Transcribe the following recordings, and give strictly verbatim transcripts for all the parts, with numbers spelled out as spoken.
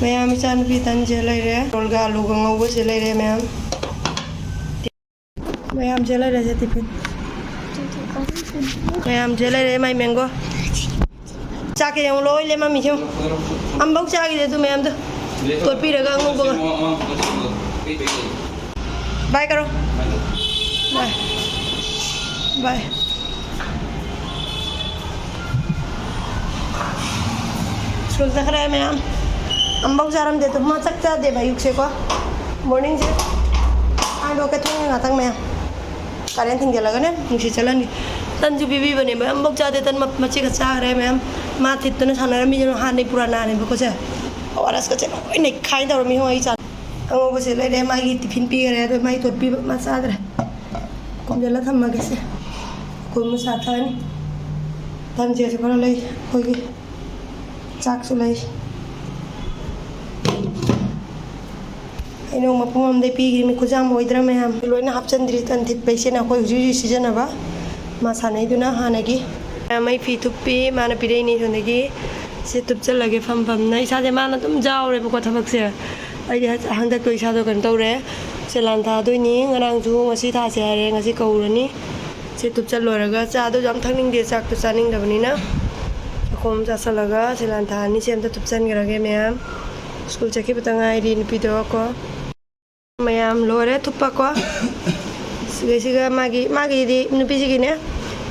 ꯃꯌꯥꯝ, ꯏꯆꯥꯅꯨꯄꯤ ꯇꯟꯁꯦ ꯂꯩꯔꯦ, ꯔꯣꯜꯒ ꯑꯂꯨꯒ ꯉꯧꯕꯁꯦ ꯂꯩꯔꯦ ꯃꯌꯥꯝ꯫ ꯃꯌꯥꯝꯁꯦ ꯂꯩꯔꯦꯁꯦ ꯇꯤꯐꯤꯟ꯫ ꯃꯌꯥꯝꯁꯦ ꯂꯩꯔꯦ ꯃꯥꯏ ꯃꯦꯡꯒꯣ꯫ ꯆꯥꯛꯀ ꯌꯦꯡꯉꯨ, ꯂꯣꯏ ꯂꯦꯝꯃꯝꯃꯤꯁꯦ ꯌꯦꯡꯉꯨ꯫ ꯑꯝꯐꯥꯎ ꯆꯥꯈꯤꯗꯦ ꯑꯗꯨ ꯃꯌꯥꯝꯗꯣ꯫ ꯇꯣꯠꯄꯤꯔꯒ ꯑꯉꯧꯕꯒ꯫ ꯕꯥꯏ ꯀꯔꯣ꯫ ꯕꯥꯏ꯫ ꯕꯥꯏ꯫ ꯁ꯭ꯀꯨꯜ ꯆꯠꯈ꯭ꯔꯦ ꯃꯌꯥꯝ꯫ ꯑꯝꯐꯥꯎ ꯆꯥꯔꯝꯗꯦ ꯑꯗꯣ꯫ ꯃꯥ ꯆꯥꯛ ꯆꯥꯗꯦꯕ ꯑꯌꯨꯛꯁꯦꯀꯣ꯫ ꯃꯣꯔꯅꯤꯡꯁꯦ꯫ ꯍꯥꯏꯗꯣꯛꯀꯦ ꯊꯣꯡꯉꯦ ꯉꯥꯛꯇꯪ ꯃꯌꯥꯝ꯫ ꯀꯥꯔꯦꯟ ꯊꯤꯡꯖꯤꯜꯂꯒꯅꯦ ꯅꯨꯡꯁꯤꯠ ꯆꯠꯍꯟꯒꯦ꯫ ꯇꯟꯁꯨ ꯄꯤꯕꯤꯕꯅꯦꯕ꯫ ꯑꯝꯐꯥꯎ ꯆꯥꯗꯦ꯫ ꯇꯟ ꯃ-, ꯃꯆꯦꯠ ꯈꯛ ꯆꯥꯈ꯭ꯔꯦ ꯃꯌꯥꯝ꯫ ꯃꯥ ꯊꯤꯠꯇꯅ ꯁꯥꯟꯅꯔꯝꯃꯤꯁꯦ ꯍꯥꯟꯅꯩ ꯄꯨꯔꯥꯅꯥꯅꯦꯕꯀꯣ ꯁꯦ꯫ ꯑꯣ ꯑꯥꯔ ꯑꯦꯁꯀꯁꯦ ꯂꯣꯏ ꯅꯩꯈꯥꯏ ꯇꯧꯔꯝꯃꯤ꯫ ꯍꯣꯏ, ꯑꯩ ꯆꯥ ꯑꯉꯧꯕꯁꯦ ꯂꯩꯔꯦ꯫ ꯃꯥꯒꯤ ꯇꯤꯐꯤꯟ ꯄꯤꯈꯔꯦ꯫ ꯑꯗꯣ ꯃꯥꯒꯤ ꯇꯣꯠꯄꯤꯕ ꯃꯥ ꯆꯥꯗ꯭ꯔꯦ꯫ ꯈꯣꯝꯖꯤꯜꯂ ꯊꯝꯃꯒꯦ ꯁꯦ꯫ ꯀꯣꯟ ꯃꯆꯥ ꯊꯛꯑꯅꯤ꯫ ꯇꯟꯁꯦꯁꯨ ꯈꯔ ꯂꯩ ꯑꯩꯈꯣꯏꯒꯤ꯫ ꯆꯥꯛꯁꯨ ꯂꯩ꯫ ꯍꯩꯅꯧ ꯃꯄꯨꯝ ꯑꯃꯗꯩ ꯄꯤꯈ꯭ꯔꯤꯃꯤ꯫ ꯈꯨꯖꯥꯝ ꯑꯣꯏꯗ꯭ꯔꯥ ꯃꯌꯥꯝ? ꯂꯣꯏꯅ ꯍꯥꯞꯆꯤꯟꯗ꯭ꯔꯤ꯫ ꯇꯟ ꯊꯤꯠꯄꯩꯁꯤꯅ ꯑꯩꯈꯣꯏ ꯍꯧꯖꯤꯛ ꯍꯧꯖꯤꯛ ꯁꯤꯖꯤꯟꯅꯕ꯫ ꯃꯥ ꯁꯥꯟꯅꯩꯗꯨꯅ ꯍꯥꯟꯅꯒꯤ꯫ ꯃꯩ ꯐꯤ ꯊꯨꯞꯄꯤ꯫ ꯃꯥꯅ ꯄꯤꯔꯛꯏꯅꯤ ꯁꯣꯝꯗꯒꯤ꯫ ꯁꯤ ꯊꯨꯞꯆꯜꯂꯒꯦ ꯐꯝ ꯐꯝꯅ꯫ ꯏꯁꯥꯁꯦ ꯃꯥꯅ ꯑꯗꯨꯝ ꯌꯥꯎꯔꯦꯕꯀꯣ ꯊꯕꯛꯁꯦ꯫ ꯑꯩꯗꯤ ꯍ-, ꯍꯟꯗꯛꯇꯣ ꯏꯁꯥꯗꯣ ꯀꯩꯅꯣ ꯇꯧꯔꯦ꯫ ꯁꯦꯂꯥꯟ ꯊꯥꯗꯣꯏꯅꯤ꯫ ꯉꯔꯥꯡꯁꯨ ꯉꯁꯤ ꯊꯥꯁꯦ ꯍꯥꯏꯔꯦ꯫ ꯉꯁꯤ ꯀꯧꯔꯅꯤ꯫ ꯁꯤ ꯊꯨꯞꯆꯜ ꯂꯣꯏꯔꯒ ꯆꯥꯗꯣ ꯌꯥꯝ ꯊꯛꯅꯤꯡꯗꯦ꯫ ꯆꯥꯛꯇꯣ ꯆꯥꯅꯤꯡꯗꯕꯅꯤꯅ꯫ ꯆꯥꯛꯈꯣꯝ ꯆꯥꯁꯜꯂꯒ ꯁꯦꯂꯥꯟ ꯊꯥꯅꯤ꯫ ꯁꯤ ꯑꯝꯇ ꯊꯨꯞꯆꯟꯈ꯭ꯔꯒꯦ ꯃꯌꯥꯝ꯫ ꯁ꯭ꯀꯨꯜ ꯆꯠꯈꯤꯕꯇ ꯉꯥꯏꯔꯤ ꯅꯨꯄꯤꯗꯣ ꯀꯣ꯫ ꯃꯌꯥꯝ ꯂꯣꯏꯔꯦ ꯊꯨꯞꯄꯀꯣ꯫ ꯁꯤꯒꯩꯁꯤꯒ ꯃꯥꯒꯤ, ꯃꯥꯒꯤꯗꯤ ꯅꯨꯄꯤꯁꯤꯒꯤꯅꯦ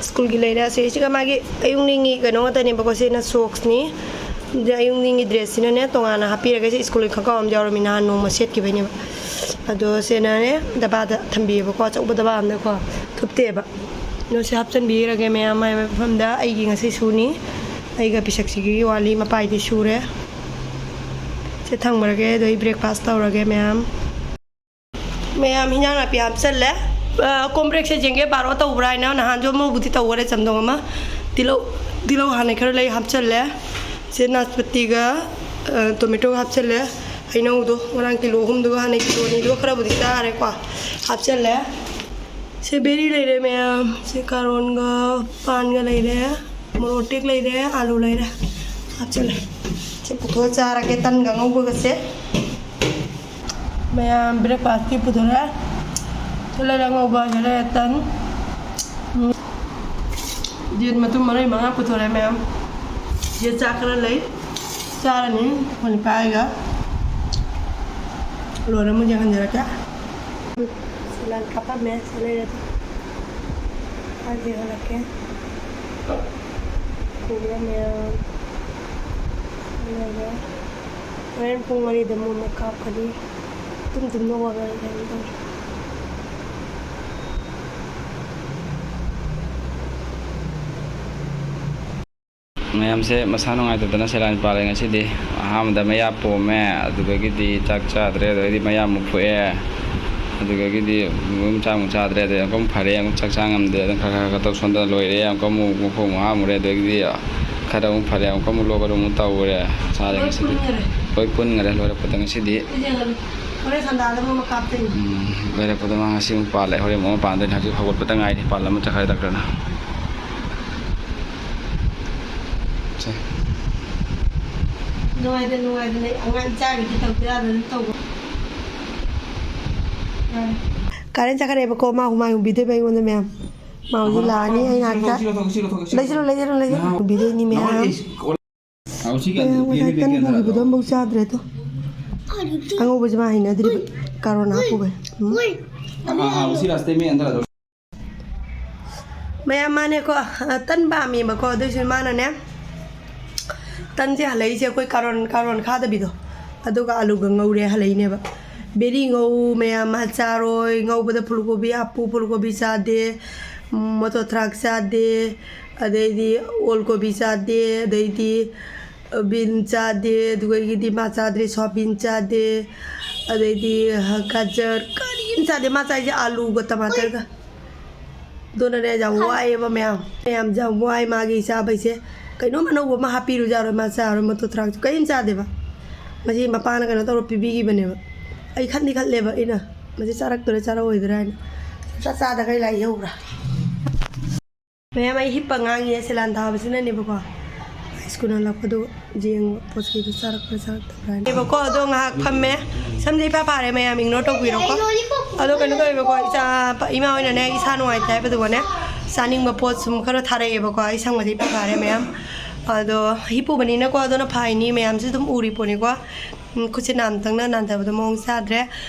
ꯁ꯭ꯀꯨꯜꯒꯤ ꯂꯩꯔꯦ꯫ ꯁꯤꯒꯩꯁꯤꯒ ꯃꯥꯒꯤ ꯑꯌꯨꯛꯅꯤꯡꯒꯤ ꯀꯩꯅꯣ ꯉꯥꯛꯇꯅꯦꯕꯀꯣ꯫ ꯁꯤꯅ ꯁꯣꯛꯁꯅꯤ꯫ ꯑꯗ ꯑꯌꯨꯛꯅꯤꯡꯒꯤ ꯗ꯭ꯔꯦꯁꯁꯤꯅꯅꯦ ꯇꯣꯉꯥꯟꯅ ꯍꯥꯞꯄꯤꯔꯒꯦ꯫ ꯁꯤ ꯁ꯭ꯀꯨꯜꯒꯤ ꯈꯣꯡꯒ꯭ꯔꯥꯎ ꯑꯃ ꯌꯥꯎꯔꯝꯃꯤ ꯅꯍꯥꯟ ꯅꯣꯡꯃ ꯁꯦꯠꯈꯤꯕꯩꯅꯦꯕ꯫ ꯑꯗꯣ ꯁꯤꯅꯅꯦ ꯗꯕꯥꯗ ꯊꯝꯕꯤꯌꯦꯕꯀꯣ, ꯑꯆꯧꯕ ꯗꯕꯥ ꯑꯝꯗꯀꯣ꯫ ꯊꯨꯞꯇꯦꯕ꯫ ꯑꯗꯣ ꯁꯤ ꯍꯥꯞꯆꯤꯟꯕꯤꯔꯒꯦ ꯃꯌꯥꯝ ꯃꯥꯏ ꯃꯐꯝꯗ꯫ ꯑꯩꯒꯤ ꯉꯁꯤ ꯁꯨꯅꯤ꯫ ꯑꯩꯒ ꯄꯤꯁꯛꯁꯤꯒꯤ ꯋꯥꯠꯂꯤ꯫ ꯃꯄꯥꯏꯗꯤ ꯁꯨꯔꯦ꯫ ꯁꯤ ꯊꯝꯈ꯭ꯔꯒꯦ꯫ ꯑꯗꯣ ꯑꯩ ꯕ꯭ꯔꯦꯛꯐꯥꯁ ꯇꯧꯔꯒꯦ ꯃꯌꯥꯝ꯫ ꯃꯌꯥꯝ ꯍꯤꯟꯖꯥꯡ ꯅꯥꯄꯤ ꯍꯥꯞꯆꯜꯂꯦ꯫ ꯑ, ꯀꯣꯝꯄ꯭ꯔꯦꯛꯁꯦ ꯌꯦꯡꯒꯦ ꯕꯥꯔꯣ ꯇꯧꯕ꯭ꯔꯥ ꯍꯥꯏꯅ꯫ ꯅꯍꯥꯟꯁꯨ ꯑꯃꯕꯨꯗꯤ ꯇꯧꯈꯔꯦ, ꯆꯝꯊꯣꯡ ꯑꯃ꯫ ꯇꯤꯜꯍꯧ, ꯇꯤꯜꯍꯧ ꯍꯥꯟꯅ ꯈꯔ ꯂꯩ ꯍꯥꯞꯆꯜꯂꯦ꯫ ꯁꯤ ꯅꯥꯁꯄꯇꯤꯒ, ꯑ, ꯇꯣꯃꯦꯇꯣꯒ ꯍꯥꯞꯆꯜꯂꯦ꯫ ꯍꯩꯅꯧꯗꯣ ꯉꯔꯥꯡ ꯀꯤꯂꯣ ꯑꯍꯨꯝꯗꯨꯒ ꯍꯥꯟꯅ ꯀꯤꯂꯣ ꯑꯅꯤꯗꯨꯒ ꯈꯔꯕꯨꯗꯤ ꯆꯥꯔꯦꯀꯣ꯫ ꯍꯥꯞꯆꯜꯂꯦ꯫ ꯁꯤ ꯕꯦꯔꯤ ꯂꯩꯔꯦ ꯃꯌꯥꯝ꯫ ꯁꯤ ꯀꯥꯔꯣꯟꯒ ꯄꯥꯟꯒ ꯂꯩꯔꯦ꯫ ꯃꯣꯔꯣꯛ ꯑꯇꯦꯛ ꯂꯩꯔꯦ꯫ ꯑꯥꯂꯨ ꯂꯩꯔꯦ꯫ ꯍꯥꯞꯆꯜꯂꯦ꯫ ꯁꯤ ꯄꯨꯊꯣꯛꯑ ꯆꯥꯔꯒꯦ, ꯇꯟꯒ ꯉꯧꯕꯒꯁꯦ꯫ ꯃꯌꯥꯝ breakfastꯀꯤ ꯄꯨꯊꯣꯔꯛꯑꯦ꯫ ꯁꯤ ꯂꯩꯔꯦ ꯉꯧꯕ, ꯁꯤ ꯂꯩꯔꯦ ꯇꯟ꯫ ꯎꯝ꯫ ꯌꯦꯟ ꯃꯇꯨꯝ ꯃꯔꯤ ꯃꯉꯥ ꯄꯨꯊꯣꯔꯛꯑꯦ ꯃꯌꯥꯝ꯫ ꯌꯦꯟ ꯆꯥꯛ ꯈꯔ ꯂꯩ꯫ ꯆꯥꯔꯅꯤ ꯑꯩꯈꯣꯏ ꯅꯤꯄꯥꯒ꯫ ꯂꯣꯏꯔ ꯑꯃꯨꯛ ꯌꯦꯡꯍꯟꯖꯔꯛꯀꯦ꯫ ꯁꯤ ꯂꯥꯡ ꯀꯥꯞꯄꯝꯃꯦ꯫ ꯁꯤ ꯂꯩꯔꯦ꯫ ꯆꯥꯛ ꯌꯦꯡꯍꯜꯂꯛꯀꯦ꯫ ꯄꯨꯔꯦ ꯃꯌꯥꯝ꯫ ꯑꯗꯨꯒ ꯍꯣꯔꯦꯟ ꯄꯨꯡ ꯃꯔꯤꯗ ꯑꯃꯨꯛ ꯑꯃ ꯀꯥꯞꯀꯅꯤ꯫ ꯇꯨꯝ ꯇꯨꯝꯅ ꯋꯥꯉꯥꯡ ꯀꯩꯅꯣ ꯇꯧꯔꯦ꯫ ꯃꯌꯥꯝꯁꯦ ꯃꯁꯥ ꯅꯨꯡꯉꯥꯏꯇꯗꯅ ꯁꯦꯔꯥꯟ ꯄꯥꯜꯂꯦ ꯉꯁꯤꯗꯤ꯫ ꯑꯍꯥꯟꯕꯗ ꯃꯌꯥ ꯄꯣꯝꯃꯦ, ꯑꯗꯨꯗꯒꯤꯗꯤ ꯆꯥꯛ ꯆꯥꯗ꯭ꯔꯦ, ꯑꯗꯨꯗꯒꯤꯗꯤ ꯃꯌꯥ ꯑꯃꯨꯛ ꯐꯨꯛꯑꯦ, ꯑꯗꯨꯗꯒꯤꯗꯤ ꯑꯃꯨꯛ ꯆꯥꯛ ꯑꯃꯨꯛ ꯆꯥꯗ꯭ꯔꯦ, ꯑꯗꯩ ꯑꯃꯨꯛꯀ ꯑꯃꯨꯛ ꯐꯔꯦ, ꯑꯃꯨꯛ ꯆꯥꯛ ꯆꯥ ꯉꯝꯗꯦ, ꯑꯗꯨꯝ ꯈꯔ ꯈꯔ ꯈꯔ ꯇꯧ ꯁꯣꯟꯗꯅ ꯂꯣꯏꯔꯦ꯫ ꯑꯃꯨꯛꯀ ꯑꯃꯨꯛ ꯃꯈꯣꯡ ꯑꯃꯨꯛ ꯍꯥꯝꯃꯨꯔꯦ, ꯑꯗꯨꯗꯒꯤꯗꯤ ꯈꯔ ꯑꯃꯨꯛ ꯐꯔꯦ, ꯑꯃꯨꯛꯀ ꯑꯃꯨꯛ ꯂꯣꯛ ꯑꯗꯨꯝ ꯑꯃꯨꯛ ꯇꯧꯔꯦ꯫ ꯁꯥꯔꯦ ꯂꯣꯏ ꯉꯁꯤꯗꯤ꯫ ꯄꯨꯟꯈꯔꯦ꯫ ꯂꯣꯏ ꯄꯨꯟꯈꯔꯦ ꯂꯣꯏꯔꯛꯄꯗ ꯉꯁꯤꯗꯤ꯫ ꯁꯤ ꯌꯦꯡꯉꯅꯤ꯫ ꯍꯣꯔꯦꯟ ꯁꯟꯗꯥꯗ ꯑꯃꯨꯛ ꯑꯃ ꯀꯥꯞꯇꯣꯏꯅꯤ꯫ ꯎꯝ, ꯂꯣꯏꯔꯛꯄꯗ ꯃꯥ ꯉꯁꯤ ꯑꯃꯨꯛ ꯄꯥꯜꯂꯦ꯫ ꯍꯣꯔꯦꯟ ꯑꯃꯨꯛ ꯑꯃ ꯄꯥꯟꯗꯣꯏꯅꯤ꯫ ꯍꯧꯖꯤꯛ ꯍꯧꯒꯠꯄꯗ ꯉꯥꯏꯔꯤ꯫ ꯄꯥꯜꯂꯝꯃ ꯆꯠꯈ꯭ꯔꯦ ꯗꯥꯛꯇꯔꯅ꯫ ꯁꯦ꯫ ꯅꯨꯡꯉꯥꯏꯗ, ꯅꯨꯡꯉꯥꯏꯗꯅ ꯑꯉꯥꯡ ꯏꯆꯥꯒꯤꯗꯤ ꯇꯧꯗ ꯌꯥꯗꯗꯅ ꯇꯧꯕ꯫ ꯌꯥꯔꯦ꯫ ꯀꯥꯔꯦꯟ ꯆꯠꯈ꯭ꯔꯦꯕꯀꯣ, ꯃꯥ ꯍꯨꯃꯥꯡ ꯍꯨꯝꯕꯤꯗꯣꯏꯕ ꯑꯩꯉꯣꯟꯗ ꯃꯌꯥꯝ꯫ ꯃꯥ ꯍꯧꯖꯤꯛ ꯂꯥꯛꯑꯅꯤ, ꯑꯩ ꯉꯥꯛꯇ꯫ ꯁꯤ ꯂꯧꯊꯣꯛ, ꯁꯤ ꯂꯧꯊꯣꯛ, ꯁꯤ ꯂꯧꯊꯣꯛ, ꯁꯤ ꯂꯧꯊꯣꯛ꯫ ꯂꯩꯁꯤꯜꯂꯨ, ꯂꯩꯁꯤꯜꯂꯨ, ꯂꯩꯁꯤꯜꯂꯨ꯫ ꯅꯍꯥꯟ ꯍꯨꯝꯕꯤꯗꯣꯏꯅꯤ ꯃꯌꯥꯝ꯫ ꯑꯩ ꯁꯤ ꯀꯣꯜ-, ꯑꯥ, ꯁꯤ ꯀꯌꯥꯗꯤ ꯃꯌꯥꯝ ꯄꯤꯔꯤ ꯉꯁꯥꯏ ꯇꯟ ꯄꯤꯔꯤ ꯄꯨꯈꯤꯕꯗꯣ ꯅꯠꯇ꯭ꯔꯣ? ꯑꯃꯐꯥꯎ ꯆꯥꯗ꯭ꯔꯦ ꯑꯗꯣ꯫ ꯑꯉꯧꯕꯁꯦ ꯃꯥ ꯍꯩꯅꯗ꯭ꯔꯤꯕ, ꯀꯥꯔꯣꯟ ꯍꯥꯞꯄꯨꯕꯩ꯫ ꯎꯝ꯫ हाँ, हाँ, उसी रास्ते में अंदर आ जाओ। ꯃꯌꯥꯝ ꯃꯥꯅꯦꯀꯣ, ꯑ, ꯇꯟ ꯄꯥꯝꯃꯦꯕꯀꯣ, ꯑꯗꯨꯏꯁꯨ ꯃꯥꯅꯅꯦ, ꯇꯟꯁꯦ ꯍꯜꯂꯛꯏꯁꯦ ꯑꯩꯈꯣꯏ ꯀꯥꯔꯣꯟ, ꯀꯥꯔꯣꯟ ꯈꯥꯗꯕꯤꯗꯣ, ꯑꯗꯨꯒ ꯑꯂꯨꯒ ꯉꯧꯔꯦ ꯍꯜꯂꯛꯏꯅꯦꯕ꯫ ꯕꯦꯔꯤ ꯉꯧ ꯃꯌꯥꯝ, ꯃꯆꯥꯔꯣꯏ ꯉꯧꯕꯗ ꯐꯨꯜꯀꯣꯕꯤ ꯍꯥꯞꯄꯨ, ꯐꯨꯜꯀꯣꯕꯤ ꯆꯥꯗꯦ, ꯃꯣꯇꯣꯔ ꯊ꯭ꯔꯥꯛ ꯆꯥꯗꯦ, ꯑꯗꯩꯗꯤ ꯑꯣꯜ ꯀꯣꯕꯤ ꯆꯥꯗꯦ, ꯑꯗꯩꯗꯤ ꯕꯤꯟ ꯆꯥꯗꯦ, ꯑꯗꯨꯗꯒꯤꯗꯤ ꯃꯥ ꯆꯥꯗ꯭ꯔꯦ, ꯁꯣꯌꯥꯕꯤꯟ ꯆꯥꯗꯦ, ꯑꯗꯩꯗꯤ ꯒꯖꯔ ꯀꯔꯤꯝ ꯆꯥꯗꯦ꯫ ꯃꯥ ꯆꯥꯏꯁꯦ ꯑꯂꯨꯒ ꯇꯃꯥꯇꯔꯒ꯫ ꯑꯗꯨꯅꯅꯦ ꯌꯥꯝ ꯋꯥꯏꯑꯦꯕ ꯃꯌꯥꯝ꯫ ꯃꯌꯥꯝꯁꯦ ꯌꯥꯝ ꯋꯥꯏ ꯃꯥꯒꯤ ꯆꯥꯕꯩꯁꯦ꯫ ꯀꯩꯅꯣꯝ ꯑꯅꯧꯕ ꯑꯃ ꯍꯥꯞꯄꯤꯔꯨ ꯌꯥꯔꯣꯏ, ꯃꯥ ꯆꯥꯔꯣꯏ, ꯃꯇꯣ ꯊ꯭ꯔꯥꯛꯁꯨ ꯀꯔꯤꯝ ꯆꯥꯗꯦꯕ꯫ ꯉꯁꯤ ꯃꯄꯥꯅ ꯀꯩꯅꯣ ꯇꯧꯔ ꯄꯤꯕꯤꯈꯤꯕꯅꯦꯕ꯫ ꯑꯩ ꯈꯟꯗꯤ ꯈꯜꯂꯦꯕ ꯑꯩꯅ, ꯃꯁꯤ ꯆꯥꯔꯛꯇꯣꯏꯔꯥ ꯆꯥꯔꯛꯑꯣꯏꯗꯣꯏꯔꯥ ꯍꯥꯏꯅ꯫ ꯁꯨꯡꯆꯥ ꯆꯥꯗꯈꯩ ꯂꯥꯏ ꯌꯧꯕ꯭ꯔꯥ? ꯃꯌꯥꯝ ꯑꯩ ꯍꯤꯞꯄ ꯉꯥꯡꯉꯤꯅꯦ, ꯁꯦꯂꯥꯟ ꯊꯥꯕꯁꯤꯅꯅꯦꯕꯀꯣ꯫ ꯑꯩ ꯁ꯭ꯀꯨꯜ ꯍꯜꯂꯛꯄꯗꯨ ꯌꯦꯡꯕ ꯄꯣꯠ ꯆꯩꯗꯨ ꯆꯥꯔꯛꯄ꯭ꯔꯥ ꯆꯥꯔꯛꯇꯕ꯭ꯔꯥ ꯍꯥꯏꯅ꯫ ꯕꯀꯣ, ꯑꯗꯣ ꯉꯥꯏꯍꯥꯛ ꯐꯝꯃꯦ꯫ ꯁꯝꯁꯦ ꯏꯐꯥ ꯐꯥꯔꯦ ꯃꯌꯥꯝ, ꯏꯒꯅꯣꯔ ꯇꯧꯕꯤꯔꯣꯀꯣ꯫ ꯑꯗꯣ ꯀꯩꯅꯣ ꯇꯧꯋꯦꯕꯀꯣ, ꯏꯆꯥ, ꯏꯃꯥ ꯍꯣꯏꯅꯅꯦ ꯏꯁꯥ ꯅꯨꯡꯉꯥꯏꯇꯦ ꯍꯥꯏꯕꯗꯨꯒꯅꯦ, ꯆꯥꯅꯤꯡꯕ ꯄꯣꯠ ꯁꯨꯝ ꯈꯔ ꯊꯥꯔꯛꯑꯦꯕꯀꯣ꯫ ꯑꯩ ꯁꯪꯕꯁꯦ ꯏꯐꯥ ꯐꯥꯔꯦ ꯃꯌꯥꯝ꯫ ꯑꯗꯣ ꯍꯤꯞꯄꯨꯕꯅꯤꯅꯀꯣ, ꯑꯗꯨꯅ ꯐꯩꯅꯤ꯫ ꯃꯌꯥꯝꯁꯨ ꯑꯗꯨꯝ ꯎꯔꯤ ꯄꯣꯠꯅꯤꯀꯣ꯫ ꯎꯝ, ꯈꯨꯠꯁꯦ ꯅꯥꯝꯇꯪꯅ ꯅꯥꯟꯊꯕꯗꯣ ꯃꯑꯣꯡ ꯆꯥꯗ꯭ꯔꯦ꯫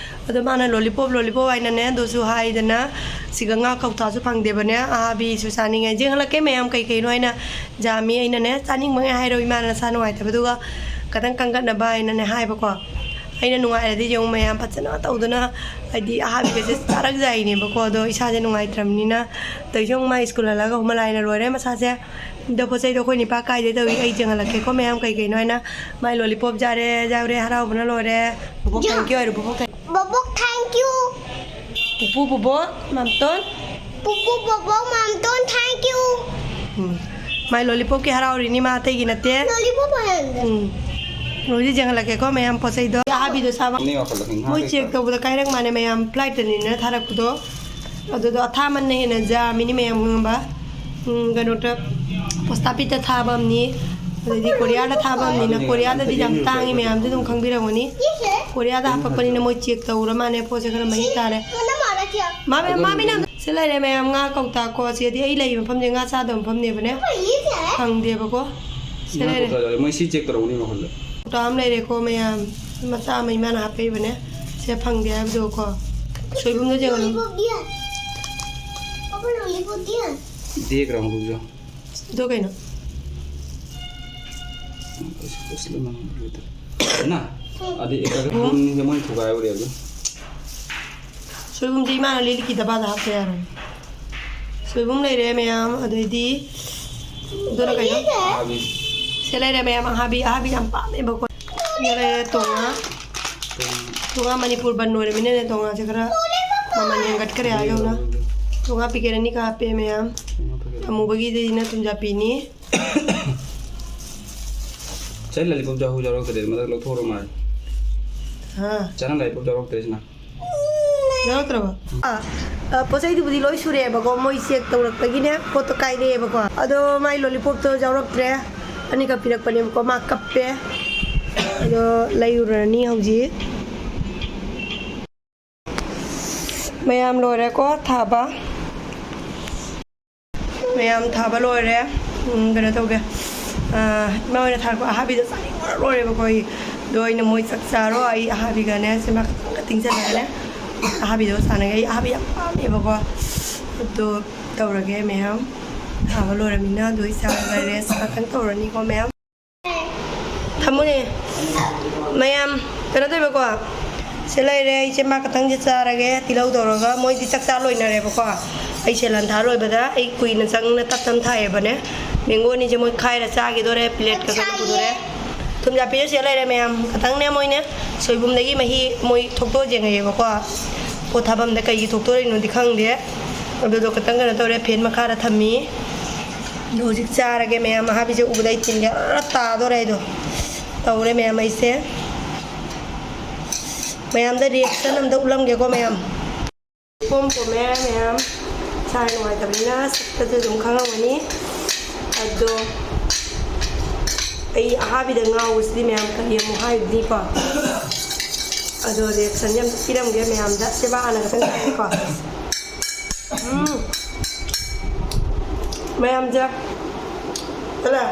ꯑꯗꯣ ꯃꯥꯅ ꯂꯣꯂꯤꯄꯣꯞ, ꯂꯣꯂꯤꯄꯣꯞ ꯍꯥꯏꯅꯅꯦ, ꯑꯗꯨꯁꯨ ꯍꯥꯏꯗꯅ ꯁꯤꯒ ꯉꯥ ꯀꯧꯇꯥꯁꯨ ꯐꯪꯗꯦꯕꯅꯦ꯫ ꯑꯍꯥꯕꯤꯁꯨ ꯆꯥꯅꯤꯡꯉꯦ꯫ ꯌꯦꯡꯍꯜꯂꯛꯀꯦ ꯃꯌꯥꯝ ꯀꯩ ꯀꯩꯅꯣ ꯍꯥꯏꯅ꯫ ꯖꯥꯃꯤ ꯑꯩꯅꯅꯦ ꯆꯥꯅꯤꯡꯕꯉꯩ ꯍꯥꯏꯔꯣ, ꯏꯃꯥꯅ ꯅꯁꯥ ꯅꯨꯡꯉꯥꯏꯇꯕꯗꯨꯒ ꯈꯇꯪ ꯀꯟꯈꯠꯅꯕ ꯍꯥꯏꯅꯅꯦ ꯍꯥꯏꯕꯀꯣ꯫ ꯑꯩꯅ ꯅꯨꯡꯉꯥꯏꯔꯗꯤ ꯌꯦꯡꯉꯨ ꯃꯌꯥꯝ ꯐꯖꯅ ꯇꯧꯗꯅ, ꯍꯥꯏꯗꯤ ꯑꯍꯥꯕꯤꯒꯁꯦ ꯆꯥꯔꯛꯖꯥꯏꯅꯦꯕꯀꯣ꯫ ꯑꯗꯣ ꯏꯁꯥꯁꯦ ꯅꯨꯡꯉꯥꯏꯇ꯭ꯔꯕꯅꯤꯅ ꯇꯧꯏꯁꯦ ꯌꯦꯡꯉꯨ, ꯃꯥ ꯁ꯭ꯀꯨꯜ ꯍꯜꯂꯛꯑꯒ ꯍꯨꯃꯂꯥꯏꯅ ꯂꯣꯏꯔꯦ ꯃꯁꯥꯁꯦ꯫ ꯑꯗꯣ ꯄꯣꯠ ꯆꯩꯗꯣ ꯑꯩꯈꯣꯏ ꯅꯤꯄꯥ ꯀꯥꯏꯗꯩ ꯇꯧꯏ, ꯑꯩ ꯌꯦꯡꯍꯜꯂꯛꯀꯦꯀꯣ ꯃꯌꯥꯝ ꯀꯩ ꯀꯩꯅꯣ ꯍꯥꯏꯅ꯫ ꯃꯥꯏ ꯂꯣꯂꯤꯄꯣꯞ ꯆꯥꯔꯦ, ꯌꯥꯎꯔꯦ, ꯍꯔꯥꯎꯕꯅ ꯂꯣꯏꯔꯦ꯫ ꯕꯣꯕꯣꯛ ꯌꯥ꯫ Thank you ꯍꯥꯏꯔꯣ, ꯕꯣꯕꯣꯛ thank you꯫ ꯕꯣꯕꯣꯛ thank you꯫ ꯄꯨꯄꯨ ꯕꯣꯕꯣꯛ ꯃꯥꯝꯇꯣꯟ thank you꯫ ꯎꯝ꯫ ꯃꯥꯏ ꯂꯣꯂꯤꯄꯣꯞꯀꯤ ꯍꯔꯥꯎꯔꯤꯅꯤ ꯃꯥ, ꯑꯇꯩꯒꯤ ꯅꯠꯇꯦ꯫ ꯂꯣꯂꯤꯄꯣꯞ ꯑꯣꯏꯍꯟꯗꯦ꯫ ꯎꯝ꯫ ꯍꯧꯖꯤꯛ ꯌꯦꯡꯍꯜꯂꯛꯀꯦꯀꯣ ꯃꯌꯥꯝ ꯄꯣꯠ ꯆꯩꯗꯣ꯫ ꯑꯍꯥꯕꯤꯗꯣ ꯁꯥꯕ꯫ ꯃꯣꯏ ꯆꯦꯛ ꯇꯧꯕꯗ ꯀꯥꯏꯔꯛ ꯃꯥꯅꯦ ꯃꯌꯥꯝ, ꯐ꯭ꯂꯥꯏꯠꯇꯅꯤꯅ ꯊꯥꯔꯛꯄꯗꯣ꯫ ꯑꯗꯨꯗꯣ ꯑꯊꯥꯃꯟꯅ ꯍꯦꯟꯅ ꯌꯥꯝꯃꯤꯅꯤ ꯃꯌꯥꯝ, ꯈꯪꯉꯕ? ꯎꯝ, ꯀꯩꯅꯣꯗ, ꯄꯣꯁ ꯑꯣꯐꯤꯁꯇ ꯊꯥꯕ ꯑꯃꯅꯤ, ꯑꯗꯩꯗꯤ ꯀꯣꯔꯤꯌꯥꯗ ꯊꯥꯕ ꯑꯃꯅꯤꯅ, ꯀꯣꯔꯤꯌꯥꯗꯗꯤ ꯌꯥꯝ ꯇꯥꯡꯉꯤ, ꯃꯌꯥꯝꯁꯨ ꯑꯗꯨꯝ ꯈꯪꯕꯤꯔꯝꯒꯅꯤ꯫ ꯀꯣꯔꯤꯌꯥꯗ ꯍꯥꯞꯄꯛꯄꯅꯤꯅ ꯃꯣꯏ ꯆꯦꯛ ꯇꯧꯔ ꯃꯥꯅꯦ, ꯄꯣꯠꯁꯦ ꯈꯔ ꯃꯍꯤꯛ ꯇꯥꯔꯦ꯫ ꯃꯥ-, ꯃꯥ-, ꯃꯥꯃꯤꯅ ꯁꯤ ꯂꯩꯔꯦ ꯃꯌꯥꯝ, ꯉꯥ ꯀꯧꯇꯥ ꯀꯣ꯫ ꯁꯤꯗꯤ ꯑꯩ ꯂꯩꯔꯤꯕ ꯃꯐꯝꯁꯦ ꯉꯥ ꯆꯥꯗꯕ ꯃꯐꯝꯅꯦꯕꯅꯦ꯫ ꯐꯪꯗꯦꯕꯀꯣ꯫ ꯁꯤ ꯉꯥ ꯂꯩꯔꯦ꯫ ꯀꯧꯇꯥ ꯌꯥꯎꯔꯦ꯫ ꯃꯣꯏ ꯁꯤ ꯆꯦꯛ ꯇꯧꯔꯛꯎꯅꯦ ꯃꯈꯜꯗ꯫ ꯀꯧꯇꯥ ꯑꯃ ꯂꯩꯔꯦꯀꯣ ꯃꯌꯥꯝ꯫ ꯃꯆꯥ ꯑꯃ ꯏꯃꯥꯅ ꯍꯥꯞꯄꯛꯏꯕꯅꯦ꯫ ꯁꯦ ꯐꯪꯗꯦ ꯍꯥꯏꯕꯗꯣꯀꯣ꯫ ꯁꯣꯏꯕꯨꯝꯗꯣ ꯌꯦꯡꯉꯣ꯫ ꯂꯣꯂꯤꯄꯣꯞ ꯗꯤꯌꯥ꯫ ꯄꯥꯄꯥ, ꯂꯣꯂꯤꯄꯣꯞ ꯗꯤꯌꯥ꯫ देख रहा हूँ, रुक जाओ। ꯑꯗꯣ ꯀꯩꯅꯣ? कुछ, कुछ लेना है, रुक जाओ। है ना? अभी एक अगर ꯐꯨꯝꯁꯦ ꯃꯣꯏꯅ ꯊꯨꯒꯥꯏꯍꯧꯔꯦ ꯑꯗꯨ꯫ ꯁꯣꯏꯕꯨꯝꯁꯦ ꯏꯃꯥꯅ ꯂꯤꯛꯂꯤꯒꯤ ꯗꯕꯥꯗ ꯍꯥꯞꯄ ꯌꯥꯔꯣꯏ꯫ ꯁꯣꯏꯕꯨꯝ ꯂꯩꯔꯦ ꯃꯌꯥꯝ, ꯑꯗꯩꯗꯤ ꯑꯗꯨꯅ ꯀꯩꯅꯣ? ꯑꯍꯥꯕꯤ꯫ ꯁꯤ ꯂꯩꯔꯦ ꯃꯌꯥꯝ, ꯑꯍꯥꯕꯤ, ꯑꯍꯥꯕꯤ ꯌꯥꯝ ꯄꯥꯝꯃꯦꯕꯀꯣ꯫ ꯁꯤ ꯂꯩꯔꯦ ꯇꯣꯉꯥ꯫ ꯇꯣꯉꯥ꯫ ꯇꯣꯉꯥ ꯃꯅꯤꯄꯨꯔ ꯕꯟ ꯑꯣꯏꯔꯃꯤꯅꯅꯦ, ꯇꯣꯉꯥꯁꯦ ꯈꯔ ꯃꯃꯜ ꯍꯦꯟꯒꯠꯈ꯭ꯔꯦ ꯍꯥꯏꯗꯧꯅ꯫ ꯇꯣꯉꯥ ꯄꯤꯀꯦꯠ ꯑꯅꯤꯈꯛ ꯍꯥꯞꯄꯦ ꯃꯌꯥꯝ꯫ ꯇꯣꯉꯥ ꯄꯤꯀꯦꯠ꯫ ꯑꯃꯨꯕꯒꯤꯗꯤꯅ ꯊꯨꯝꯖꯥꯄꯤꯅꯤ꯫ ꯆꯩ ꯂꯣꯂꯤꯄꯣꯞ ꯆꯥꯍꯧ ꯌꯥꯎꯔꯛꯇ꯭ꯔꯦ, ꯃꯊꯛ ꯂꯧꯊꯣꯛꯈ꯭ꯔ ꯃꯥꯜꯂꯦ꯫ ꯍꯥ? ꯆꯅꯝ ꯂꯣꯂꯤꯄꯣꯞ ꯌꯥꯎꯔꯛꯇ꯭ꯔꯦ ꯁꯤꯅ꯫ ꯌꯥꯎꯔꯛꯇ꯭ꯔꯕ? ꯑꯥ, ꯑ, ꯄꯣꯠ ꯆꯩꯗꯨꯕꯨꯗꯤ ꯂꯣꯏ ꯁꯨꯔꯦꯕꯀꯣ, ꯃꯣꯏ ꯆꯦꯛ ꯇꯧꯔꯛꯄꯒꯤꯅꯦ, ꯄꯣꯠꯇꯣ ꯀꯥꯏꯔꯛꯑꯦꯕꯀꯣ꯫ ꯑꯗꯣ ꯃꯥꯏ ꯂꯣꯂꯤꯄꯣꯞꯇꯣ ꯌꯥꯎꯔꯛꯇ꯭ꯔꯦ꯫ ꯑꯅꯤꯈꯛ ꯄꯤꯔꯛꯄꯅꯦꯕꯀꯣ, ꯃꯥ ꯀꯞꯄꯦ꯫ ꯑꯗꯣ ꯂꯩꯔꯨꯔꯅꯤ ꯍꯧꯖꯤꯛ꯫ ꯃꯌꯥꯝ ꯂꯣꯏꯔꯦꯀꯣ ꯊꯥꯕ꯫ ꯃꯌꯥꯝ ꯊꯥꯕ ꯂꯣꯏꯔꯦ꯫ ꯎꯝ, ꯀꯩꯅꯣ ꯇꯧꯒꯦ꯫ ꯑꯥ, ꯏꯃꯥ ꯍꯣꯏꯅ ꯊꯥꯔꯛꯄ ꯑꯍꯥꯕꯤꯗꯣ ꯆꯥꯅꯤꯡꯕꯅ ꯂꯣꯏꯔꯦꯕꯀꯣ ꯑꯩ꯫ ꯑꯗꯣ ꯑꯩꯅ ꯃꯣꯏ ꯆꯥꯛ ꯆꯥꯔꯣ, ꯑꯩ ꯑꯍꯥꯕꯤꯒꯅꯦ ꯁꯦ ꯃꯥ ꯈꯛꯇꯪꯒ ꯇꯤꯡꯁꯤꯜꯂꯒꯅꯦ ꯑꯍꯥꯕꯤꯗꯣ ꯆꯥꯅꯤꯡꯉꯦ꯫ ꯑꯩ ꯑꯍꯥꯕꯤ ꯌꯥꯝ ꯄꯥꯝꯃꯦꯕꯀꯣ꯫ ꯑꯗꯣ ꯇꯧꯔꯒꯦ ꯃꯌꯥꯝ꯫ ꯊꯥꯕ ꯂꯣꯏꯔꯃꯤꯅ ꯑꯗꯣ ꯏꯆꯥꯒ rest ꯉꯥꯛꯇꯪ ꯇꯧꯔꯅꯤꯀꯣ ꯃꯌꯥꯝ꯫ ꯊꯝꯃꯨꯅꯦ꯫ ꯃꯌꯥꯝ ꯀꯩꯅꯣ ꯇꯧꯕꯀꯣ꯫ ꯁꯤ ꯂꯩꯔꯦ, ꯑꯩꯁꯦ ꯃꯥ ꯈꯛꯇꯪꯁꯦ ꯆꯥꯔꯒꯦ꯫ ꯇꯤꯜꯍꯧ ꯇꯧꯔꯒ ꯃꯣꯏꯗꯤ ꯆꯥꯛ ꯆꯥ ꯂꯣꯏꯅꯔꯦꯕꯀꯣ꯫ ꯑꯩ ꯁꯦꯂꯟ ꯊꯥ ꯂꯣꯏꯕꯗ ꯑꯩ ꯀꯨꯏꯅ ꯆꯪꯅ ꯇꯞ ꯇꯞ ꯊꯥꯏꯌꯦꯕꯅꯦ꯫ Mango ꯑꯅꯤꯁꯦ ꯃꯣꯏ ꯈꯥꯏꯔ ꯆꯥꯈꯤꯗꯣꯔꯦ, plate ꯀ ꯀꯩꯅꯣ ꯄꯨꯗꯣꯔꯦ꯫ ꯊꯨꯝꯖꯥꯛꯄꯤꯁꯦ ꯁꯤꯗ ꯂꯩꯔꯦ ꯃꯌꯥꯝ꯫ ꯈꯇꯪꯅꯦ ꯃꯣꯏꯅꯦ ꯁꯣꯏꯕꯨꯝꯗꯒꯤ ꯃꯍꯤ ꯃꯣꯏ ꯊꯣꯛꯇꯣꯛꯑ ꯌꯦꯡꯉꯛꯑꯦꯕꯀꯣ꯫ ꯄꯣꯠ ꯊꯥꯐꯝꯗ ꯀꯩꯒꯤ ꯊꯣꯛꯇꯣꯔꯛꯏꯅꯣꯗꯤ ꯈꯪꯗꯦ꯫ ꯑꯗꯨꯗꯣ ꯈꯇꯪ ꯀꯩꯅꯣ ꯇꯧꯔꯦ, fan ꯃꯈꯥꯗ ꯊꯝꯃꯤ꯫ ꯑꯗꯣ ꯍꯧꯖꯤꯛ ꯆꯥꯔꯒꯦ ꯃꯌꯥꯝ꯫ ꯑꯍꯥꯕꯤꯁꯦ ꯎꯕꯗ ꯑꯩ ꯇꯤꯟꯒ ꯑꯔ ꯇꯥꯗꯣꯔꯦ ꯑꯩꯗꯣ꯫ ꯇꯧꯔꯦ ꯃꯌꯥꯝ ꯑꯩꯁꯦ꯫ ꯃꯌꯥꯝꯗ reaction ꯑꯝꯇ ꯎꯠꯂꯝꯒꯦꯀꯣ ꯃꯌꯥꯝ꯫ ꯄꯣꯝ ꯄꯣꯝꯃꯦ ꯃꯌꯥꯝ꯫ ꯏꯁꯥ ꯅꯨꯡꯉꯥꯏꯇꯕꯅꯤꯅ ꯁꯛꯇꯁꯨ ꯑꯗꯨꯝ ꯈꯪꯉꯝꯒꯅꯤ꯫ ꯑꯗꯣ ꯑꯩ ꯑꯍꯥꯕꯤꯗ ꯉꯥꯎꯕꯁꯤꯗꯤ ꯃꯌꯥꯝ ꯀꯔꯤ ꯑꯃꯨꯛ ꯍꯥꯏꯔꯨꯅꯤꯀꯣ꯫ ꯑꯗꯣ reaction ꯁꯦ ꯑꯝꯇ ꯄꯤꯔꯝꯒꯦ ꯃꯌꯥꯝꯗ꯫ ꯁꯦꯕꯥ ꯍꯥꯟꯅ ꯈꯛꯇꯪ ꯇꯧꯒꯦꯀꯣ꯫ ꯎꯝ꯫ ꯃꯌꯥꯝꯁꯦ꯫ ꯆꯠꯂꯦ꯫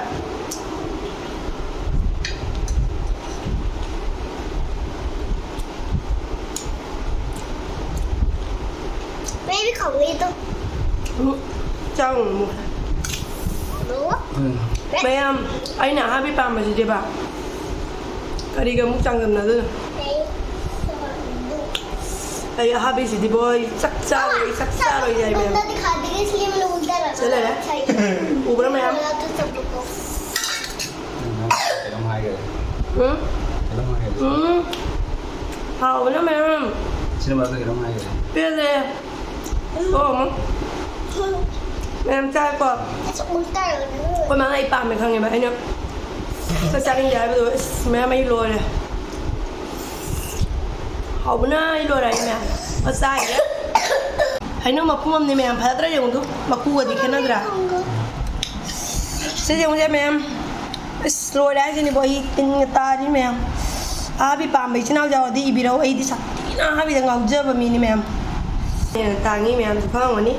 Baby, come little. ꯎꯝ, ꯆꯥꯎ ꯑꯃꯨꯛ꯫ ꯃꯌꯥꯝ, ꯑꯩꯅ ꯑꯍꯥꯕꯤ ꯄꯥꯝꯕꯁꯤꯗꯤꯕ ꯀꯔꯤꯒ ꯑꯃꯨꯛ ꯆꯥꯡꯗꯝꯅꯗꯣꯏꯅꯣ? ꯑꯩ ꯑꯍꯥꯕꯤꯁꯤꯗꯤꯕꯣ, ꯑꯩ ꯆꯥꯛ ꯆꯥꯔꯣꯏ, ꯑꯩ ꯆꯥꯛ ꯆꯥꯔꯣꯏ ꯌꯥꯏ ꯃꯌꯥꯝ꯫ ꯆꯠꯂꯦ꯫ ꯎꯕ꯭ꯔꯥ ꯃꯌꯥꯝ? ꯀꯩꯅꯣꯝ ꯍꯥꯏꯒꯔꯦ꯫ ꯎꯝ? ꯀꯩꯅꯣꯝ ꯍꯥꯏꯒꯔꯦ꯫ ꯎꯝ꯫ ꯍꯥꯎꯕꯅ ꯃꯌꯥꯝ꯫ ꯁꯤꯅꯦꯃꯥꯗ ꯀꯩꯅꯣꯝ ꯍꯥꯏꯒꯔꯦ꯫ ꯄꯦꯜꯂꯦ꯫ ꯑꯣ, ꯑꯃꯨꯛ꯫ ꯃꯌꯥꯝ ꯆꯥꯏꯀꯣ꯫ ꯑꯩꯈꯣꯏ ꯃꯥꯅ ꯑꯩ ꯄꯥꯝꯃꯦ ꯈꯪꯉꯦꯕ꯫ ꯑꯩꯅ ꯆꯥꯛ ꯆꯥꯅꯤꯡꯗꯦ ꯍꯥꯏꯕꯗꯣ, ꯏꯁ, ꯃꯌꯥꯝ ꯑꯩ ꯂꯣꯏꯔꯦ꯫ ꯍꯥꯎꯕꯅ ꯑꯩ ꯂꯣꯏꯔꯦ, ꯑꯩ ꯃꯌꯥꯝ꯫ ꯑ, ꯆꯥꯏꯔꯦ꯫ ꯍꯩꯅꯧ ꯃꯄꯨꯝ ꯑꯃꯅꯤ ꯃꯌꯥꯝ, ꯐꯖꯗ꯭ꯔꯥ ꯌꯦꯡꯉꯨꯗꯨ? ꯃꯀꯨꯒꯗꯤ ꯈꯦꯠꯅꯗ꯭ꯔꯥ? ꯁꯤ ꯌꯦꯡꯉꯨꯁꯦ ꯃꯌꯥꯝ꯫ ꯑꯁ, ꯂꯣꯏꯔꯦ ꯍꯥꯏꯁꯤꯅꯤꯕꯣ, ꯑꯩ ꯇꯤꯟꯒ ꯇꯥꯔꯤ ꯃꯌꯥꯝ꯫ ꯑꯍꯥꯕꯤ ꯄꯥꯝꯕ ꯏꯆꯤꯟ ꯏꯅꯥꯎ ꯌꯥꯎꯔꯗꯤ ꯏꯕꯤꯔꯛꯑꯣ, ꯑꯩꯗꯤ ꯁꯥꯊꯤꯅ ꯑꯍꯥꯕꯤꯗ ꯉꯥꯎꯖꯕ ꯃꯤꯅꯤ ꯃꯌꯥꯝ꯫ ꯍꯦꯟꯅ ꯇꯥꯡꯉꯤ ꯃꯌꯥꯝꯁꯨ ꯈꯪꯉꯝꯒꯅꯤ꯫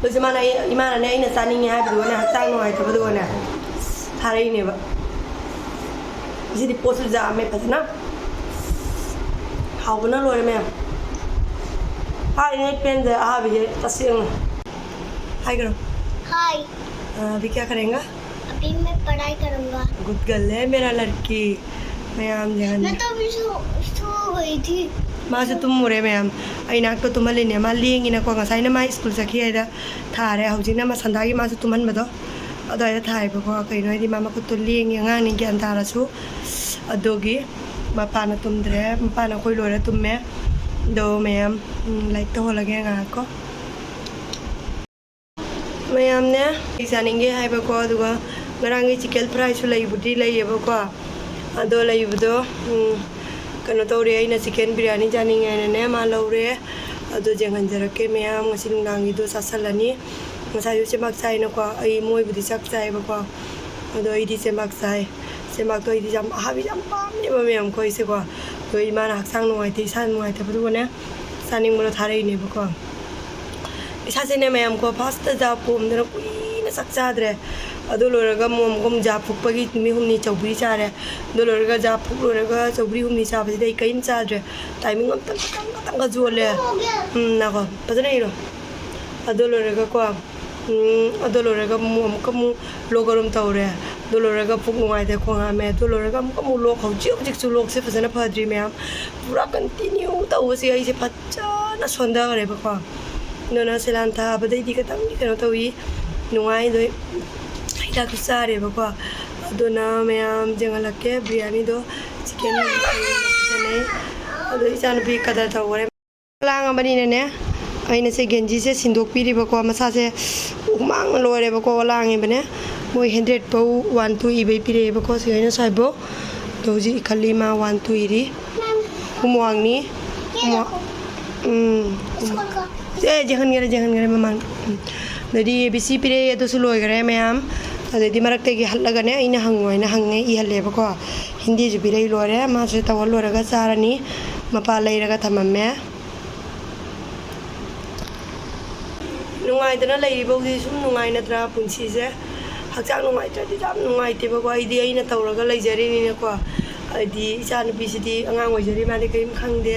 ꯑꯗꯨꯁꯨ ꯃꯥꯅ ꯑꯩ, ꯏꯃꯥꯅꯅꯦ ꯑꯩꯅ ꯆꯥꯅꯤꯡꯉꯦ ꯍꯥꯏꯕꯗꯨꯒꯅꯦ, ꯍꯛꯆꯥꯡ ꯅꯨꯡꯉꯥꯏꯇꯕꯗꯨꯒꯅꯦ ꯊꯥꯔꯛꯏꯅꯦꯕ꯫ ꯉꯁꯤꯗꯤ ꯄꯣꯠꯁꯨ ꯌꯥꯝꯃꯦ ꯐꯖꯅ꯫ ꯍꯥꯎꯕꯅ ꯂꯣꯏꯔꯦ ꯃꯌꯥꯝ꯫ ꯍꯥꯏꯔꯤꯉꯩ ꯄꯦꯟꯗꯦ ꯑꯍꯥꯕꯤꯁꯦ ꯇꯁꯦꯡꯅ꯫ ꯍꯥꯏꯈ꯭ꯔꯣ꯫ हाय। ꯑ, ꯑꯚꯤ ꯀꯌꯥ ꯀꯔꯦꯡꯒ? अभी मैं पढ़ाई करूँगा। ꯒꯨꯗ ꯒꯔꯜ ꯍꯦ ꯃꯦꯔꯥ ꯂꯔꯀꯤ꯫ ꯃꯌꯥꯝ ꯌꯦꯡꯍꯟ- मैं तो अभी सो सो गई थी। ꯃꯥꯁꯨ ꯇꯨꯝꯃꯨꯔꯦ ꯃꯌꯥꯝ꯫ ꯑꯩ ꯏꯅꯥꯛꯇ ꯇꯨꯝꯍꯜꯂꯤꯅꯦ꯫ ꯃꯥ ꯂꯦꯡꯉꯤꯅꯀꯣ, ꯉꯁꯥꯏꯅ ꯃꯥ ꯁ꯭ꯀꯨꯜ ꯆꯠꯈꯤ ꯍꯥꯏꯗ ꯊꯥꯔꯦ꯫ ꯍꯧꯖꯤꯛꯅ ꯃꯁꯟꯗꯥꯒꯤ ꯃꯥꯁꯨ ꯇꯨꯝꯍꯟꯕꯗꯣ ꯑꯗꯨꯋꯥꯏꯗ ꯊꯥꯏꯕꯀꯣ꯫ ꯀꯩꯅꯣ ꯍꯥꯏꯗꯤ ꯃꯥ ꯃꯈꯨꯠꯇꯣ ꯂꯦꯡꯉꯤ, ꯑꯉꯥꯡꯅꯤ ꯒ꯭ꯌꯥꯟ ꯇꯥꯔꯁꯨ꯫ ꯑꯗꯨꯒꯤ ꯃꯄꯥꯅ ꯇꯨꯝꯗ꯭ꯔꯦ꯫ ꯃꯄꯥꯅ ꯑꯩꯈꯣꯏ ꯂꯣꯏꯔ ꯇꯨꯝꯃꯦ꯫ ꯑꯗꯣ ꯃꯌꯥꯝ, ꯎꯝ, ꯂꯥꯏꯔꯤꯛ ꯇꯧꯍꯜꯂꯒꯦ ꯉꯥꯏꯍꯥꯛꯀꯣ꯫ ꯃꯌꯥꯝꯅꯦ ꯀꯩ ꯆꯥꯅꯤꯡꯒꯦ ꯍꯥꯏꯕꯀꯣ, ꯑꯗꯨꯒ ꯉꯔꯥꯡꯒꯤ ꯆꯤꯀꯟ ꯐ꯭ꯔꯥꯏꯁꯨ ꯂꯩꯕꯨꯗꯤ ꯂꯩꯌꯦꯕꯀꯣ꯫ ꯑꯗꯣ ꯂꯩꯕꯗꯣ, ꯎꯝ, ꯀꯩꯅꯣ ꯇꯧꯔꯦ, ꯑꯩꯅ ꯆꯤꯀꯟ ꯕꯤꯔꯌꯥꯅꯤ ꯆꯥꯅꯤꯡꯉꯦ ꯍꯥꯏꯅꯅꯦ ꯃꯥ ꯂꯧꯔꯦ꯫ ꯑꯗꯣ ꯌꯦꯡꯍꯟꯖꯔꯛꯀꯦ ꯃꯌꯥꯝ, ꯉꯁꯤ ꯅꯨꯡꯗꯥꯡꯒꯤꯗꯣ ꯆꯥꯁꯜꯂꯅꯤ꯫ ꯉꯁꯥꯏꯁꯨ ꯆꯦꯕꯥꯛ ꯆꯥꯏꯅꯀꯣ, ꯑꯩ ꯃꯣꯏꯕꯨꯗꯤ ꯆꯥꯛ ꯆꯥꯏꯌꯦꯕꯀꯣ, ꯑꯗꯣ ꯑꯩꯗꯤ ꯆꯦꯕꯥꯛ ꯆꯥꯏ꯫ ꯆꯦꯕꯥꯛꯇꯣ ꯑꯩꯗꯤ ꯌꯥꯝ ꯑꯍꯥꯕꯤ ꯌꯥꯝ ꯄꯥꯝꯃꯦꯕ ꯃꯌꯥꯝ ꯀꯣ ꯑꯩꯁꯦꯀꯣ꯫ ꯑꯗꯣ ꯏꯃꯥꯅ ꯍꯛꯆꯥꯡ ꯅꯨꯡꯉꯥꯏꯇꯦ, ꯏꯁꯥ ꯅꯨꯡꯉꯥꯏꯇꯕꯗꯨꯒꯅꯦ ꯆꯥꯅꯤꯡꯕꯗꯣ ꯊꯥꯔꯛꯏꯅꯦꯕꯀꯣ꯫ ꯏꯁꯥꯁꯦꯅꯦ ꯃꯌꯥꯝꯀꯣ, ꯐꯥꯔꯁꯇ ꯆꯥ ꯄꯣꯝꯗꯅ ꯀꯨꯏꯅ ꯆꯥꯛ ꯆꯥꯗ꯭ꯔꯦ꯫ ꯑꯗꯨ ꯂꯣꯏꯔꯒ ꯑꯃꯨꯛ ꯑꯃꯨꯛ ꯆꯥ ꯐꯨꯛꯄꯒꯤ ꯅꯨꯃꯤꯠ ꯍꯨꯝꯅꯤ ꯆꯧꯒ꯭ꯔꯤ ꯆꯥꯔꯦ꯫ ꯑꯗꯨ ꯂꯣꯏꯔꯒ ꯆꯥ ꯐꯨꯛ ꯂꯣꯏꯔꯒ ꯆꯧꯒ꯭ꯔꯤ ꯍꯨꯝꯅꯤ ꯆꯥꯕꯁꯤꯗ ꯑꯩ ꯀꯔꯤꯝ ꯆꯥꯗ꯭ꯔꯦ꯫ ꯇꯥꯏꯃꯤꯡ ꯑꯝꯇꯪ ꯈꯇꯪ ꯈꯇꯪꯒ ꯆꯣꯜꯂꯦ꯫ ꯎꯝ, ꯉꯥꯏꯈꯣ, ꯐꯖꯅ ꯏꯔꯣ꯫ ꯑꯗꯨ ꯂꯣꯏꯔꯒꯀꯣ, ꯎꯝ, ꯑꯗꯨ ꯂꯣꯏꯔꯒ ꯑꯃꯨꯛ, ꯑꯃꯨꯛꯀ ꯑꯃꯨꯛ ꯂꯣꯛ ꯑꯔꯨꯝ ꯇꯧꯔꯦ꯫ ꯑꯗꯨ ꯂꯣꯏꯔꯒ ꯄꯨꯛ ꯅꯨꯡꯉꯥꯏꯇꯦ, ꯈꯣꯡ ꯍꯥꯝꯃꯦ꯫ ꯑꯗꯨ ꯂꯣꯏꯔꯒ ꯑꯃꯨꯛꯀ ꯑꯃꯨꯛ ꯂꯣꯛ, ꯍꯧꯖꯤꯛ ꯍꯧꯖꯤꯛꯁꯨ ꯂꯣꯛꯁꯦ ꯐꯖꯅ ꯐꯗ꯭ꯔꯤ ꯃꯌꯥꯝ꯫ ꯄꯨꯔꯥ continue ꯇꯧꯕꯁꯦ ꯑꯩꯁꯦ ꯐꯖꯅ ꯁꯣꯟꯊꯈ꯭ꯔꯦꯕꯀꯣ꯫ ꯑꯗꯨꯅ saline ꯊꯥꯕꯗꯩꯗꯤ ꯈꯤꯇꯪꯗꯤ ꯀꯩꯅꯣ ꯇꯧꯏ, ꯅꯨꯡꯉꯥꯏ꯫ ꯑꯗꯣ ꯍꯤꯗꯥꯛꯁꯨ ꯆꯥꯔꯦꯕꯀꯣ꯫ ꯑꯗꯨꯅ ꯃꯌꯥꯝ ꯌꯦꯡꯍꯜꯂꯛꯀꯦ, ꯕꯤꯔꯌꯥꯅꯤꯗꯣ ꯆꯤꯀꯟ ꯐꯖꯅꯩ꯫ ꯑꯗꯣ ꯏꯆꯥꯅꯨꯄꯤ ꯀꯗꯔ ꯇꯧꯈ꯭ꯔꯦ꯫ ꯂꯥꯡꯉꯕꯅꯤꯅꯅꯦ, ꯑꯩꯅ ꯁꯦ ꯒꯦꯟꯖꯤꯁꯦ ꯁꯤꯟꯗꯣꯛꯄꯤꯔꯤꯕꯀꯣ꯫ ꯃꯁꯥꯁꯦ ꯍꯨꯃꯥꯡꯅ ꯂꯣꯏꯔꯦꯕꯀꯣ, ꯂꯥꯡꯉꯤꯕꯅꯦ꯫ ꯃꯣꯏ ꯍꯟꯗ꯭ꯔꯦꯠ ꯐꯧ ꯋꯥꯟ ꯇꯨ ꯏꯕꯩ ꯄꯤꯔꯛꯑꯦꯕꯀꯣ, ꯁꯤ ꯑꯩꯅ ꯁ꯭ꯋꯥꯏꯐꯥꯎ꯫ ꯑꯗꯣ ꯍꯧꯖꯤꯛ ꯏꯈꯠꯂꯤ, ꯃꯥ ꯋꯥꯟ ꯇꯨ ꯏꯔꯤ꯫ ꯍꯣꯝꯋꯥꯛꯅꯤ꯫ ꯍꯣꯝꯋꯥꯛ꯫ ꯎꯝ꯫ ꯑꯦ, ꯌꯦꯡꯍꯟꯈꯔꯦ, ꯌꯦꯡꯍꯟꯈꯔꯦ ꯃꯃꯥꯡꯗ꯫ ꯎꯝ꯫ ꯑꯗꯩꯗꯤ ꯑꯦ ꯕꯤ ꯁꯤ ꯄꯤꯔꯛꯑꯦ, ꯑꯗꯨꯁꯨ ꯂꯣꯏꯈꯔꯦ ꯃꯌꯥꯝ꯫ ꯑꯗꯩꯗꯤ ꯃꯔꯛꯇꯒꯤ ꯍꯠꯂꯒꯅꯦ, ꯑꯩꯅ ꯍꯪꯉꯣ ꯍꯥꯏꯅ ꯍꯪꯉꯦ, ꯏꯍꯜꯂꯦꯕꯀꯣ꯫ ꯍꯤꯟꯗꯤꯁꯨ ꯄꯤꯔꯛꯏ ꯂꯣꯏꯔꯦ, ꯃꯥꯁꯨ ꯇꯧꯍꯜ ꯂꯣꯏꯔꯒ ꯆꯥꯔꯅꯤ꯫ ꯃꯄꯥ ꯂꯩꯔꯒ ꯊꯝꯃꯝꯃꯦ꯫ ꯅꯨꯡꯉꯥꯏꯗꯅ ꯂꯩꯔꯤꯐꯥꯎꯗꯤ ꯁꯨꯝ ꯅꯨꯡꯉꯥꯏ ꯅꯠꯇ꯭ꯔꯥ ꯄꯨꯟꯁꯤꯁꯦ? ꯍꯛꯆꯥꯡ ꯅꯨꯡꯉꯥꯏꯇ꯭ꯔꯗꯤ ꯌꯥꯝ ꯅꯨꯡꯉꯥꯏꯇꯦꯕꯀꯣ꯫ ꯑꯩꯗꯤ ꯑꯩꯅ ꯇꯧꯔꯒ ꯂꯩꯖꯔꯤꯅꯤꯅꯀꯣ꯫ ꯍꯥꯏꯗꯤ ꯏꯆꯥꯅꯨꯄꯤꯁꯤꯗꯤ ꯑꯉꯥꯡ ꯑꯣꯏꯖꯔꯤ, ꯃꯥꯗꯤ ꯀꯔꯤꯝ ꯈꯪꯗꯦ꯫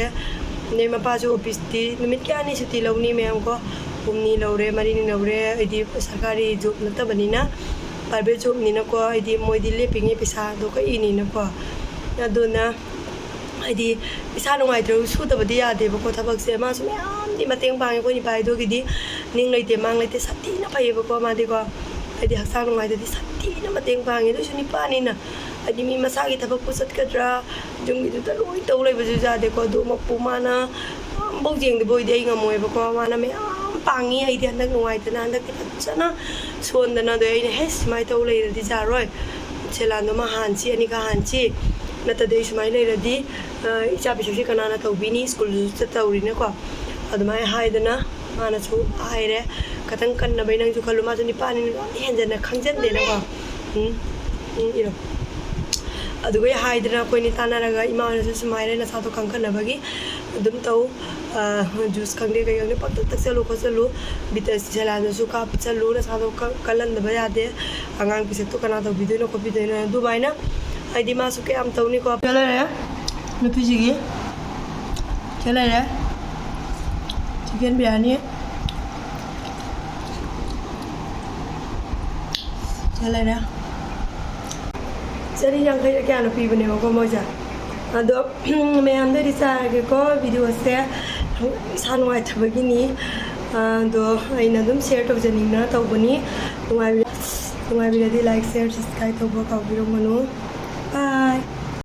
ꯑꯗꯩ ꯃꯄꯥꯁꯨ ꯑꯣꯐꯤꯁꯇꯤ ꯅꯨꯃꯤꯠ ꯀꯌꯥꯅꯤ ꯁꯨꯇꯤ ꯂꯧꯅꯤ ꯃꯌꯥꯝ ꯀꯣ? ꯍꯨꯝꯅꯤ ꯂꯧꯔꯦ, ꯃꯔꯤꯅꯤ ꯂꯧꯔꯦ꯫ ꯍꯥꯏꯗꯤ ꯁꯔꯀꯥꯔꯤ ꯖꯣꯕ ꯅꯠꯇꯕꯅꯤꯅ, ꯄ꯭ꯔꯥꯏꯚꯦꯠ ꯖꯣꯕꯅꯤꯅꯀꯣ꯫ ꯍꯥꯏꯗꯤ ꯃꯣꯏꯗꯤ ꯂꯦꯞꯄꯤꯉꯩ ꯄꯩꯁꯥꯗꯣ ꯀꯛꯏꯅꯤꯅꯀꯣ꯫ ꯑꯗꯨꯅ ꯍꯥꯏꯗꯤ ꯏꯁꯥ ꯅꯨꯡꯉꯥꯏꯇ꯭ꯔꯁꯨ ꯁꯨꯗꯕꯗꯤ ꯌꯥꯗꯦꯕꯀꯣ ꯊꯕꯛꯁꯦ꯫ ꯃꯥꯁꯨ ꯃꯌꯥꯝꯗꯤ ꯃꯇꯦꯡ ꯄꯥꯡꯉꯦ ꯑꯩꯈꯣꯏ ꯏꯄꯥ ꯏꯗꯣꯒꯤꯗꯤ꯫ ꯅꯤꯡ ꯂꯩꯇꯦ ꯃꯥꯡ ꯂꯩꯇꯦ, ꯁꯥꯊꯤꯅ ꯐꯩꯌꯦꯕꯀꯣ ꯃꯥꯗꯤꯀꯣ꯫ ꯍꯥꯏꯗꯤ ꯍꯛꯆꯥꯡ ꯅꯨꯡꯉꯥꯏꯇꯗꯤ ꯁꯥꯊꯤꯅ ꯃꯇꯦꯡ ꯄꯥꯡꯉꯦ꯫ ꯑꯗꯨꯏꯁꯨ ꯅꯤꯄꯥꯅꯤꯅ ꯍꯥꯏꯗꯤ ꯃꯤ ꯃꯁꯥꯒꯤ ꯊꯕꯛꯄꯨ ꯆꯠꯀꯗ꯭ꯔꯥ, ꯌꯨꯝꯒꯤꯗꯨꯗ ꯂꯣꯏ ꯇꯧ ꯂꯩꯕꯁꯨ ꯌꯥꯗꯦꯀꯣ꯫ ꯑꯗꯨꯃꯛꯄꯨ ꯃꯥꯅ ꯑꯝꯐꯥꯎ ꯌꯦꯡꯗꯕ ꯑꯣꯏꯗꯤ ꯑꯩ ꯉꯝꯃꯣꯏꯕꯀꯣ꯫ ꯃꯥꯅ ꯃꯌꯥꯝ ꯄꯥꯡꯉꯤ꯫ ꯑꯩꯗꯤ ꯍꯟꯗꯛ ꯅꯨꯡꯉꯥꯏꯇꯅ ꯍꯟꯗꯛꯇꯤ ꯐꯖꯅ ꯁꯣꯟꯗꯅ ꯑꯗꯣ ꯑꯩꯅ, "ꯍꯦ, ꯁꯨꯃꯥꯏꯅ ꯇꯧ ꯂꯩꯔꯗꯤ ꯌꯥꯔꯣꯏ, ꯁꯦꯂꯥꯟꯗꯣ ꯑꯃ ꯍꯥꯟꯁꯤ, ꯑꯅꯤꯒ ꯍꯥꯟꯁꯤ, ꯅꯠꯇ꯭ꯔꯗꯤ ꯑꯩ ꯁꯨꯃꯥꯏꯅ ꯂꯩꯔꯗꯤ, ꯑ, ꯏꯆꯥ ꯄꯤꯁꯛꯁꯦ ꯀꯅꯥꯅ ꯇꯧꯕꯤꯅꯤ? ꯁ꯭ꯀꯨꯜꯁꯨ ꯆꯠꯇꯧꯔꯤꯅꯀꯣ"꯫ ꯑꯗꯨꯃꯥꯏꯅ ꯍꯥꯏꯗꯅ ꯃꯥꯅꯁꯨ ꯍꯥꯏꯔꯦ꯫ ꯈꯇꯪ ꯀꯟꯅꯕꯩ ꯅꯪꯁꯨ ꯈꯜꯂꯨ꯫ ꯃꯥꯁꯨ ꯅꯤꯄꯥꯅꯤꯅ ꯂꯣꯏꯅ ꯍꯦꯟꯖꯟꯅ ꯈꯪꯖꯟꯗꯦꯅꯀꯣ꯫ ꯎꯝ, ꯎꯝ, ꯏꯔꯣ꯫ ꯑꯗꯨꯒ ꯍꯥꯏꯗꯅ ꯑꯩꯈꯣꯏꯅꯤ ꯇꯥꯟꯅꯔꯒ ꯏꯃꯥ ꯍꯣꯏꯅꯁꯨ ꯁꯨꯝ ꯍꯥꯏꯔꯦ, "ꯅꯁꯥꯗꯣ ꯀꯟꯈꯠꯅꯕꯒꯤ ꯑꯗꯨꯝ ꯇꯧ꯫ ꯑ, ꯖꯨꯁ ꯈꯪꯗꯦ, ꯀꯩ ꯈꯪꯗꯦ, ꯄꯪꯊꯛ ꯊꯛꯆꯜꯂꯨ ꯈꯣꯠꯆꯜꯂꯨ꯫ ꯕꯤꯇꯁ ꯁꯦꯂꯥꯟꯗꯨꯁꯨ ꯀꯥꯞꯆꯜꯂꯨ, ꯅꯁꯥꯗꯣ ꯀ-, ꯀꯜꯍꯟꯗꯕ ꯌꯥꯗꯦ꯫ ꯑꯉꯥꯡ ꯄꯤꯁꯛꯇꯣ ꯀꯅꯥ ꯇꯧꯕꯤꯗꯣꯏꯅꯣ ꯈꯣꯠꯄꯤꯗꯣꯏꯅꯣ?" ꯑꯗꯨꯃꯥꯏꯅ ꯍꯥꯏꯗꯤ ꯃꯥꯁꯨ ꯀꯌꯥꯝ ꯇꯧꯅꯤꯀꯣ꯫ ꯁꯤ ꯂꯩꯔꯦ, ꯅꯨꯄꯤꯁꯤꯒꯤ꯫ ꯁꯤ ꯂꯩꯔꯦ, ꯆꯤꯛꯀꯟ ꯕꯤꯔꯌꯥꯅꯤ꯫ ꯁꯤ ꯂꯩꯔꯦ꯫ ꯆꯅꯤ ꯌꯥꯡꯈꯩ ꯀꯌꯥꯅꯣ ꯄꯤꯕꯅꯦꯕꯀꯣ ꯃꯣꯏꯁꯦ꯫ ꯑꯗꯣ ꯃꯌꯥꯝꯗꯗꯤ ꯆꯥꯔꯒꯦꯀꯣ꯫ ꯚꯤꯗꯤꯑꯣꯁꯦ ꯏꯁꯥ ꯅꯨꯡꯉꯥꯏꯇꯕꯒꯤꯅꯤ꯫ ꯑꯗꯣ ꯑꯩꯅ ꯑꯗꯨꯝ ꯁꯤꯌꯔ ꯇꯧꯖꯅꯤꯡꯗꯅ ꯇꯧꯕꯅꯤ꯫ ꯅꯨꯡꯉꯥꯏꯕꯤ-, ꯅꯨꯡꯉꯥꯏꯕꯤꯔꯗꯤ ꯂꯥꯏꯛ, ꯁꯤꯌꯔ, ꯁꯕꯁꯀ꯭ꯔꯥꯏꯕ ꯇꯧꯕ ꯀꯥꯎꯕꯤꯔꯝꯒꯅꯨ꯫ ꯕꯥꯏ꯫